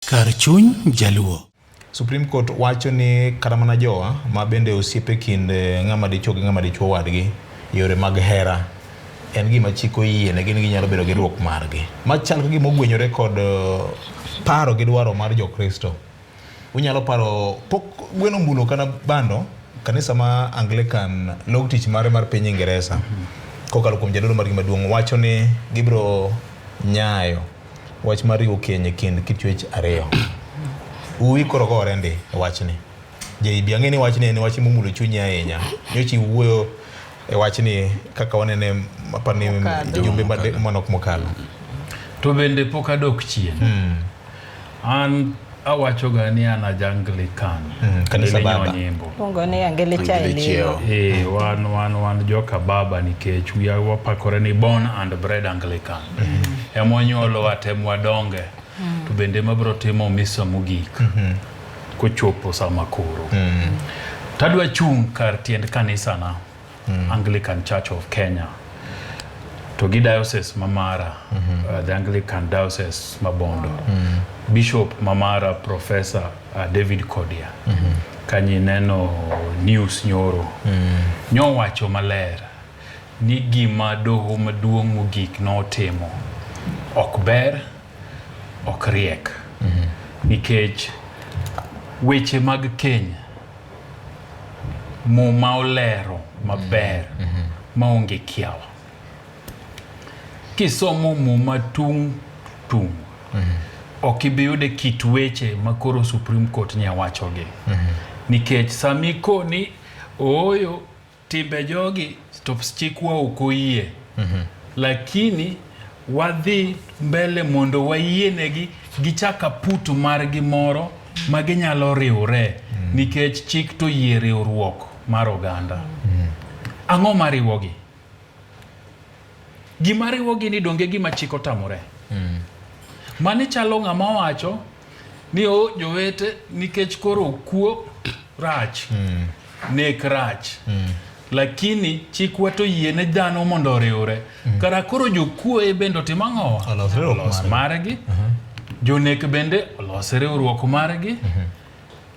Kar chuny Jaluo. Supreme Court wacho ni kata mana jowa ma bende osiepe kind eh, ng'ama dichuo gi ng'ama dichuo wadgi yore mag hera en gima chik oyiene gin ginyalo bedo gi riwruok margi machal ka gima ogwenyore kod eh, paro gi dwaro mar jokristo unyalo paro pok gweno mbulo kata bando kanisa ma Anglican log tich mare mar piny Ingeresa kokalo kuom jadolo margi maduong' wacho ni gibiro nyayo wach mar riwo keny e kind kit chwech ariyo. Uwi koro gore ndi e wachni. JB ang'e ni wachni en wach momulo chunyi ahinya. Nyocha iwuoyo e wachni kaka wanene apani jumbe manok mokalo. To bende pok adok chien. Hmm. An awachoga ni an aja Anglican. Mm, kanisa baba. Luongo ni Angelica Elilo. Eh, wan wan wan joka baba nikech wiya wapakore ni born and bred Anglican. Mm. Ema wanyuolowa tem wadonge. Mm. To bende mabro timo misa mogik. Mm -hmm. Kochopo sama koro. Mm. Tadwa chung' kar tiend kanisana. mm. Anglican Church of Kenya to gi diocese ma mara mm -hmm. the Anglican Diocese ma Bondo mm -hmm. Bishop ma mara Professor David Kodia mm -hmm. kanyi neno news nyoro mm -hmm. nyowacho maler ni gima doho maduong' mogik notimo ok ber ok riek mm -hmm. nikech weche mag keny Muma olero maber mm -hmm. maonge kiawa. Kisomo Muma tung' tung' mm -hmm. ok ibi yude kit weche ma koro Supreme Court nya wachogi mm -hmm. nikech sami koni ooyo Timbe jogi to chikwa ok oyie. Mm -hmm. Lakini wadhi mbele mondo wayienegi gichak aput margi moro ma ginyalo riwre mm. nikech chik to yie riwruok mar oganda. Mm. Ang'o mariwogi? Gima riwogi ni donge gima chik otamore. Mm. Mani chalo ng'ama wacho ni o jowete nikech koro kuo rach mm. nek rach mm. lakini chikwa to yie ne dhano mondo oriwre mm. kara koro jokuoye bende otim ang'owa olos margi mm -hmm. jonek bende olos riwruok margi mm -hmm.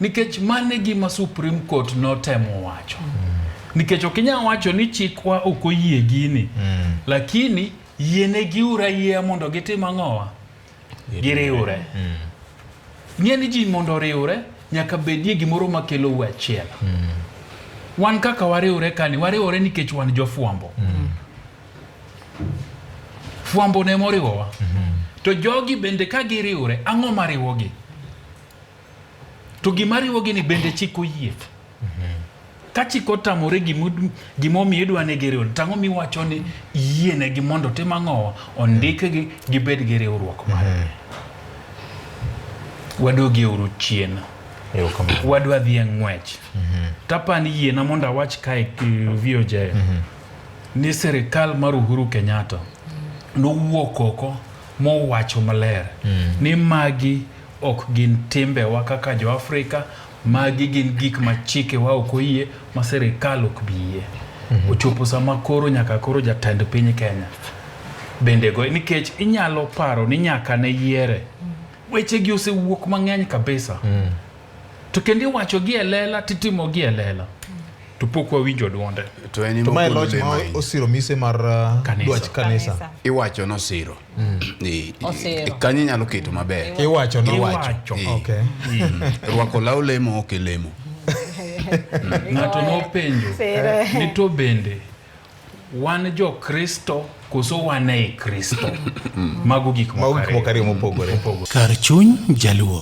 nikech mano e gima Supreme Court notemo wacho mm. nikech ok inyal wacho ni chikwa ok oyie gini mm. lakini yienegi uru ayieya mondo gitim ang'owa giriwre mm. ng'e ni ji mondo oriwre nyaka bedie gimoro makelo u achiel mm. wan kaka wariwre kani wariwore nikech wan jofwambo mm. fwambo ne moriwowa mm -hmm. to jogi bende ka giriwre ang'o mariwogi to gima riwogi ni bende chik oyie mm -hmm. ka chik otamore gimomiyo idwa ni giriwre to ang'o miwacho ni yienegi mondo tim ang'owa ondikgi gibed gi riwruok margi mm -hmm. wadogie uru chien wadwa dhi e ng'wech mm -hmm. tapani yiena mondo awach kae VOJ mm -hmm. ni sirikal mar Uhuru Kenyatta nowuok oko mowacho maler mm. ni magi ok gin timbewa kaka jo-Afrika, magi gin gik ma chikewa ok oyie, ma sirikal ok bi yie. Mm -hmm. Ochopo sama koro nyaka koro jatend piny Kenya bende go nikech inyalo paro ni nyaka ne yiere weche gi osewuok mang'eny kabisa mm. To kendo iwacho gi e lela titimo gi e lela to pok wawinjo duonde. To en To mae loch ma osiro mise mar Kanisa. dwach kanisa. Iwacho nosiro. Osiro. Kanyo inyalo keto maber. Iwacho no. Iwacho. Okay. Rwako law lemo ok e lemo. Ng'ato nopenjo Sire. ni to bende wan jo Kristo koso wan ei Kristo? Mago gik Mago moko gik moko ariyo mopogore. Kar chuny Jaluo.